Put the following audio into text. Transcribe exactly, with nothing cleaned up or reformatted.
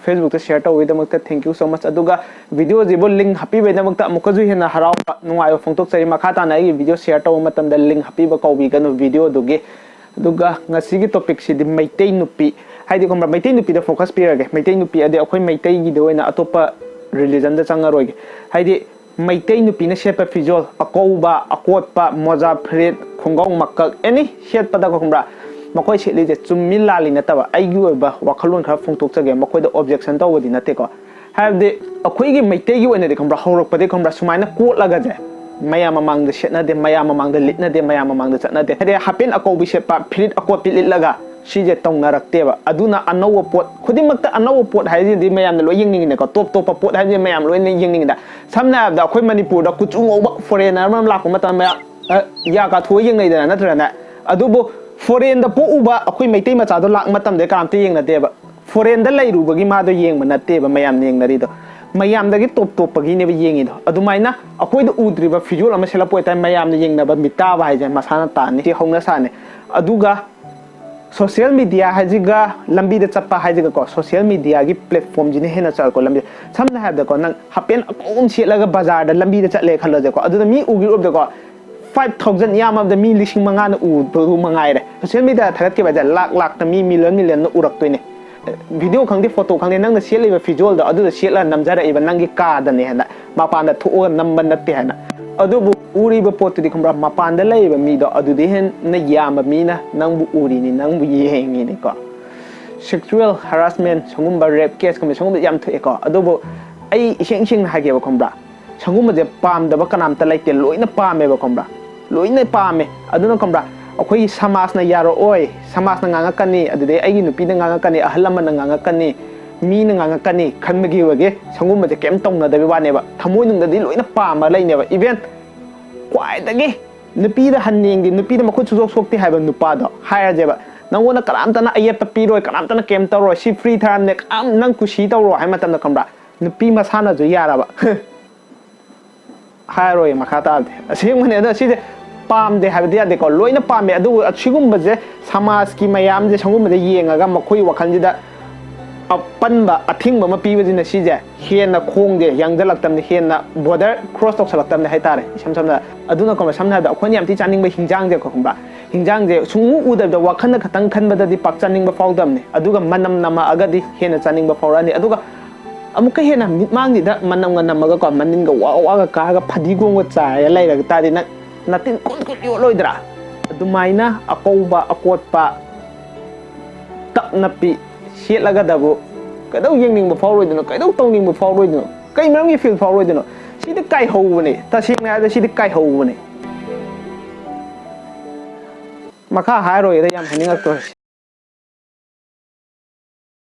Facebook-ꯇ share ꯇꯧꯕꯒꯤꯗꯃꯛꯇ thank you so much꯫ ꯑꯗꯨꯒ video-ꯁꯤꯕꯨ link ꯍꯥꯞꯄꯤꯕꯒꯤꯗꯃꯛꯇ ꯑꯃꯨꯛꯀꯁꯨ ꯍꯦꯟꯅ ꯍꯔꯥꯎꯕ, ꯅꯨꯡꯉꯥꯏꯕ ꯐꯣꯡꯗꯣꯛꯆꯔꯤ꯫ ꯃꯈꯥ ꯇꯥꯅ ꯑꯩꯒꯤ video share ꯇꯧꯕ ꯃꯇꯝꯗ link ꯍꯥꯞꯄꯤꯕ ꯀꯥꯎꯕꯤꯒꯅꯨ video-ꯗꯨꯒꯤ꯫ ꯑꯗꯨꯒ ꯉꯁꯤꯒꯤ topic-ꯁꯤꯗꯤ ꯃꯩꯇꯩ ꯅꯨꯄꯤ, ꯍꯥꯏꯗꯤ ꯈꯪꯕ꯭ꯔꯥ, ꯃꯩꯇꯩ ꯅꯨꯄꯤꯗ focus ꯄꯤꯔꯒꯦ꯫ ꯃꯩꯇꯩ ꯅꯨꯄꯤ ꯑꯗꯤ ꯑꯩꯈꯣꯏ ꯃꯩꯇꯩꯒꯤꯗ ꯑꯣꯏꯅ ꯑꯇꯣꯞꯄ religion-ꯗ ꯆꯪꯉꯔꯣꯏꯒꯦ꯫ ꯍꯥꯏꯗꯤ ꯃꯩꯇꯩ ꯅꯨꯄꯤꯅ ꯁꯦꯠꯄ ꯐꯤꯖꯣꯜ, ꯑꯀꯧꯕ, ꯑꯀꯣꯠꯄ, ꯃꯣꯖꯥ, ꯐꯨꯔꯤꯠ, ꯈꯣꯡꯒ꯭ꯔꯥꯎ, ꯃꯀꯛ, any ꯁꯦꯠꯄꯗ ꯈꯪꯕ꯭ꯔꯥ, ꯃꯈꯣꯏ ꯁꯦꯠꯂꯤꯁꯦ ꯆꯨꯝꯃꯤ ꯂꯥꯜꯂꯤ ꯅꯠꯇꯕ, ꯑꯩꯒꯤ ꯑꯣꯏꯕ ꯋꯥꯈꯜꯂꯣꯟ ꯈꯔ ꯐꯣꯡꯗꯣꯛꯆꯒꯦ, ꯃꯈꯣꯏꯗ objection ꯇꯧꯕꯗꯤ ꯅꯠꯇꯦꯀꯣ꯫ ꯍꯥꯏꯕꯗꯤ ꯑꯩꯈꯣꯏꯒꯤ ꯃꯩꯇꯩꯒꯤ ꯑꯣꯏꯅꯗꯤ ꯈꯪꯕ꯭ꯔꯥ, ꯍꯧꯔꯛꯄꯗꯒꯤ ꯈꯪꯕ꯭ꯔꯥ, ꯁꯨꯃꯥꯏꯅ ꯀꯣꯠꯂꯒꯁꯦ ꯃꯌꯥꯝ ꯃꯃꯥꯡꯗ ꯁꯦꯠꯅꯗꯦ, ꯃꯌꯥꯝ ꯃꯃꯥꯡꯗ ꯆꯠꯅꯗꯦ꯫ ꯍꯥꯏꯗꯤ ꯍꯥꯄꯦꯟ ꯑꯀꯧꯕꯤ ꯁꯦꯠꯄ, ꯐꯨꯔꯤꯠ ꯑꯀꯣꯠꯄꯤ ꯂꯤꯠꯂꯒ ꯁꯤꯁꯦ ꯇꯧꯅꯔꯛꯇꯦꯕ꯫ ꯑꯗꯨꯅ ꯑꯅꯧꯕ ꯄꯣꯠ ꯈꯨꯗꯤꯡꯃꯛꯇ, ꯑꯅꯧꯕ ꯄꯣꯠ ꯍꯥꯏꯁꯤꯗꯤ ꯃꯌꯥꯝꯅ ꯂꯣꯏ ꯌꯦꯡꯅꯤꯡꯉꯤꯅꯦꯀꯣ, ꯇꯣꯞ ꯇꯣꯞꯄ ꯄꯣꯠ ꯍꯥꯏꯁꯤꯗꯤ ꯃꯌꯥꯝ ꯂꯣꯏꯅ ꯌꯦꯡꯅꯤꯡꯉꯤꯗ꯫ ꯁꯝꯅ ꯍꯥꯏꯔꯕꯗ ꯑꯩꯈꯣꯏ ꯃꯅꯤꯄꯨꯔꯗ ꯀꯨꯆꯨ ꯉꯧꯕ foreigner ꯑꯃ ꯂꯥꯛꯄ ꯃꯇꯝꯗ ꯃꯌꯥꯝ, ꯑ, ꯌꯥ ꯀꯥꯊꯣꯛꯑ ꯌꯦꯡꯅꯩꯗꯅ, ꯅꯠꯇ꯭ꯔꯅꯦ? ꯑꯗꯨꯕꯨ foreign-ꯗ ꯄꯣꯛꯎꯕ ꯑꯩꯈꯣꯏ ꯃꯩꯇꯩ ꯃꯆꯥꯗꯣ ꯂꯥꯛꯄ ꯃꯇꯝꯗ ꯀꯅꯥꯝꯇ ꯌꯦꯡꯅꯗꯦꯕ꯫ Foreign-ꯗ ꯂꯩꯔꯨꯕꯒꯤ ꯃꯥꯗꯣ ꯌꯦꯡꯕ ꯅꯠꯇꯦꯕ ꯃꯌꯥꯝꯅ ꯌꯦꯡꯅꯔꯤꯗꯣ, ꯃꯌꯥꯝꯗꯒꯤ ꯇꯣꯞ ꯇꯣꯞꯄꯒꯤꯅꯦꯕ ꯌꯦꯡꯉꯤꯗꯣ꯫ ꯑꯗꯨꯃꯥꯏꯅ ꯑꯩꯈꯣꯏꯗ ꯎꯗ꯭ꯔꯤꯕ ꯐꯤꯖꯣꯜ ꯑꯃ ꯁꯦꯠꯂꯛꯄ ꯑꯣꯏꯇꯥꯔꯗꯤ ꯃꯌꯥꯝꯅ ꯌꯦꯡꯅꯕ ꯃꯤꯠ ꯇꯥꯕ ꯍꯥꯏꯁꯦ ꯃꯁꯥꯅ ꯇꯥꯅꯤ, ꯁꯤ ꯍꯧꯅ ꯁꯥꯅꯤ꯫ ꯑꯗꯨꯒ social media ꯍꯥꯏꯁꯤꯒ ꯂꯝꯕꯤꯗ ꯆꯠꯄ ꯍꯥꯏꯁꯤꯒꯀꯣ, social media-ꯒꯤ platform-ꯁꯤꯅ ꯍꯦꯟꯅ ꯆꯠꯂꯀꯣ ꯂꯝꯕꯤ꯫ ꯁꯝꯅ ꯍꯥꯏꯔꯕꯗꯀꯣ, ꯅꯪ ꯍꯥꯄꯦꯟ ꯑꯀꯧꯕ ꯁꯦꯠꯂꯒ ꯕꯖꯥꯔꯗ ꯂꯝꯕꯤꯗ ꯆꯠꯂꯦ ꯈꯜꯂꯁꯦꯀꯣ, ꯑꯗꯨꯗ ꯃꯤ ꯎꯈꯤꯔꯨꯕꯗꯀꯣ, five thousand, ꯌꯥꯝꯃꯕꯗ ꯃꯤ ꯂꯤꯁꯤꯡ ꯃꯉꯥꯅ ꯎꯕꯗꯨ ꯃꯉꯥꯏꯔꯦ꯫ Social media-ꯗ ꯊꯥꯒꯠꯈꯤꯕ ꯍꯥꯏꯁꯦ ꯂꯥꯛ ꯂꯥꯛꯇ ꯃꯤ million million-ꯅ ꯎꯔꯛꯇꯣꯏꯅꯦ꯫ Video ꯈꯪꯗꯦ, photo ꯈꯪꯗꯦ, ꯅꯪꯅ ꯁꯦꯠꯂꯤꯕ ꯐꯤꯖꯣꯜꯗꯣ ꯑꯗꯨꯗ ꯁꯦꯠꯂꯒ ꯅꯝꯖꯔꯛꯏꯕ ꯅꯪꯒꯤ ꯀꯥꯗꯅꯦ ꯍꯥꯏꯅ, ꯃꯄꯥꯟꯗ ꯊꯣꯛꯑꯒ ꯅꯝꯕ ꯅꯠꯇꯦ ꯍꯥꯏꯅ꯫ ꯑꯗꯨꯕꯨ ꯎꯔꯤꯕ ꯄꯣꯠꯇꯨꯗꯤ ꯈꯪꯕ꯭ꯔꯥ, ꯃꯄꯥꯟꯗ ꯂꯩꯔꯤꯕ ꯃꯤꯗꯣ ꯑꯗꯨꯗꯤ ꯍꯦꯟꯅ ꯌꯥꯝꯕ ꯃꯤꯅ ꯅꯪꯕꯨ ꯎꯔꯤꯅꯤ, ꯅꯪꯕꯨ ꯌꯦꯡꯉꯤꯅꯤꯀꯣ꯫ Sexual harassment, ꯁꯒꯨꯝꯕ rape case ꯀꯨꯝꯕ ꯁꯒꯨꯝꯕ ꯌꯥꯝ ꯊꯣꯛꯑꯦꯀꯣ꯫ ꯑꯗꯨꯕꯨ ꯑꯩ ꯏꯁꯦꯡ ꯁꯦꯡꯅ ꯍꯥꯏꯒꯦꯕ ꯈꯪꯕ꯭ꯔꯥ, ꯁꯒꯨꯝꯕꯁꯦ ꯄꯥꯝꯗꯕ ꯀꯅꯥꯝꯇ ꯂꯩꯇꯦ, ꯂꯣꯏꯅ ꯄꯥꯝꯃꯦꯕ ꯈꯪꯕ꯭ꯔꯥ, ꯂꯣꯏꯅ ꯄꯥꯝꯃꯦ꯫ ꯑꯗꯨꯅ ꯈꯪꯕ꯭ꯔꯥ, ꯑꯩꯈꯣꯏꯒꯤ ꯁꯃꯥꯖꯅ ꯌꯥꯔꯛꯑꯣꯏ, ꯁꯃꯥꯖꯅ ꯉꯥꯡꯉꯛꯀꯅꯤ, ꯑꯗꯨꯗꯩ ꯑꯩꯒꯤ ꯅꯨꯄꯤꯅ ꯉꯥꯡꯉꯛꯀꯅꯤ, ꯑꯍꯜ ꯂꯃꯟꯅ ꯉꯥꯡꯉꯛꯀꯅꯤ, ꯃꯤꯅ ꯉꯥꯡꯉꯛꯀꯅꯤ ꯈꯟꯕꯒꯤ ꯑꯣꯏꯒꯦ ꯁꯒꯨꯝꯕꯁꯦ ꯀꯩꯝ ꯇꯧꯅꯗꯕꯤ ꯋꯥꯅꯦꯕ꯫ ꯊꯃꯣꯏꯅꯨꯡꯗꯗꯤ ꯂꯣꯏꯅ ꯄꯥꯝꯃ ꯂꯩꯅꯦꯕ꯫ Even ꯈ꯭ꯋꯥꯏꯗꯒꯤ ꯅꯨꯄꯤꯗ ꯍꯟ ꯌꯦꯡꯗꯦ, ꯅꯨꯄꯤꯗ ꯃꯈꯨꯠ ꯁꯨꯡꯁꯣꯛ ꯁꯣꯛꯇꯦ ꯍꯥꯏꯕ ꯅꯨꯄꯥꯗꯣ ꯍꯥꯏꯔꯁꯦꯕ, ꯅꯪꯉꯣꯟꯗ ꯀꯅꯥꯝꯇꯅ ꯑꯌꯦꯠꯄ ꯄꯤꯔꯣꯏ, ꯀꯅꯥꯝꯇꯅ ꯀꯩꯝ ꯇꯧꯔꯣꯏ, ꯁꯤ free ꯊꯥꯔꯝꯅꯦ, ꯀꯅꯥꯝ ꯅꯪ ꯀꯨꯁꯤ ꯇꯧꯔꯣ ꯍꯥꯏ ꯃꯇꯝꯗ ꯈꯪꯕ꯭ꯔꯥ, ꯅꯨꯄꯤ ꯃꯁꯥꯅꯁꯨ ꯌꯥꯔꯕ꯫ ꯍꯥꯏꯔꯣꯏ ꯃꯈꯥ ꯇꯥꯕꯗꯤ꯫ ꯑꯁꯦꯡꯕꯅꯦ꯫ ꯑꯗꯣ ꯁꯤꯁꯦ ꯄꯥꯝꯗꯦ ꯍꯥꯏꯕꯗꯤ ꯌꯥꯗꯦꯀꯣ, ꯂꯣꯏꯅ ꯄꯥꯝꯃꯦ꯫ ꯑꯗꯨꯕꯨ ꯑꯁꯤꯒꯨꯝꯕꯁꯦ, ꯁꯃꯥꯖꯀꯤ ꯃꯌꯥꯝꯁꯦ ꯁꯤꯒꯨꯝꯕꯗ ꯌꯦꯡꯉꯒ ꯃꯈꯣꯏ ꯋꯥꯈꯜꯁꯤꯗ ꯑꯄꯟꯕ ꯑꯊꯤꯡꯕ ꯑꯃ ꯄꯤꯕꯁꯤꯅ ꯁꯤꯁꯦ ꯍꯦꯟꯅ ꯈꯣꯡꯁꯦ ꯌꯥꯡꯁꯤꯜꯂꯛꯇꯕꯅꯤ, ꯍꯦꯟꯅ ꯕꯣꯔꯗꯔ ꯀ꯭ꯔꯣꯁ ꯇꯧꯁꯜꯂꯛꯇꯕꯅꯤ ꯍꯥꯏꯇꯥꯔꯦ꯫ ꯏꯁꯝ ꯁꯝꯅ, ꯑꯗꯨꯅ ꯀꯣ, ꯁꯝꯅ ꯍꯥꯏꯔꯕꯗ ꯑꯩꯈꯣꯏꯅ ꯌꯥꯝ ꯊꯤ ꯆꯥꯅꯤꯡꯕ ꯍꯤꯟꯖꯥꯡꯁꯦ, ꯈꯪꯕ꯭ꯔꯥ? ꯍꯤꯟꯖꯥꯡꯁꯦ ꯁꯨꯡꯎ ꯎꯗꯕꯗ ꯋꯥꯈꯜꯅ ꯈꯇꯪ ꯈꯟꯕꯗꯗꯤ ꯄꯥꯛ ꯆꯥꯅꯤꯡꯕ ꯐꯥꯎꯗꯕꯅꯤ, ꯑꯗꯨꯒ ꯃꯅꯝ ꯅꯝꯃꯛꯑꯒꯗꯤ ꯍꯦꯟꯅ ꯆꯥꯅꯤꯡꯕ ꯐꯥꯎꯔꯛꯑꯅꯤ꯫ ꯑꯗꯨꯒ ꯑꯃꯨꯛꯀ ꯍꯦꯟꯅ ꯃꯤꯠꯃꯥꯡꯁꯤꯗ ꯃꯅꯝꯒ ꯅꯝꯃꯒꯀꯣ, ꯃꯅꯤꯟꯒ ꯋꯥ ꯋꯥꯒ ꯀꯥꯔꯒ ꯐꯗꯤꯒꯣꯝꯒ ꯆꯥꯏꯔꯒ ꯂꯩꯔꯒ ꯇꯥꯔꯗꯤ ꯅꯪ ꯅꯇꯤꯟ ꯀꯨꯠ ꯀꯨꯠ ꯌꯣꯠꯂꯣꯏꯗ꯭ꯔꯥ? ꯑꯗꯨꯃꯥꯏꯅ ꯑꯀꯧꯕ ꯑꯀꯣꯠꯄ ꯇꯞ ꯅꯞꯄꯤ ꯁꯦꯠꯂꯒꯗꯕꯨ ꯀꯩꯗꯧ ꯌꯦꯡꯅꯤꯡꯕ ꯐꯥꯎꯔꯣꯏꯗꯣꯏꯅꯣ? ꯀꯩꯗꯧ ꯇꯧꯅꯤꯡꯕ ꯐꯥꯎꯔꯣꯏꯗꯣꯏꯅꯣ? ꯀꯩ ꯃꯔꯝꯒꯤ ꯐꯤꯜ ꯐꯥꯎꯔꯣꯏꯗꯣꯏꯅꯣ? ꯁꯤꯗꯤ ꯀꯥꯏꯍꯧꯕꯅꯦ, ꯇꯁꯦꯡꯅ ꯍꯥꯏꯔꯕꯗ ꯁꯤꯗꯤ ꯀꯥꯏꯍꯧꯕꯅꯦ꯫ ꯃꯈꯥ ꯍꯥꯏꯔꯣꯏꯗ, ꯌꯥꯝ ꯍꯥꯏꯅꯤꯡꯉꯛꯇꯣꯔꯦ꯫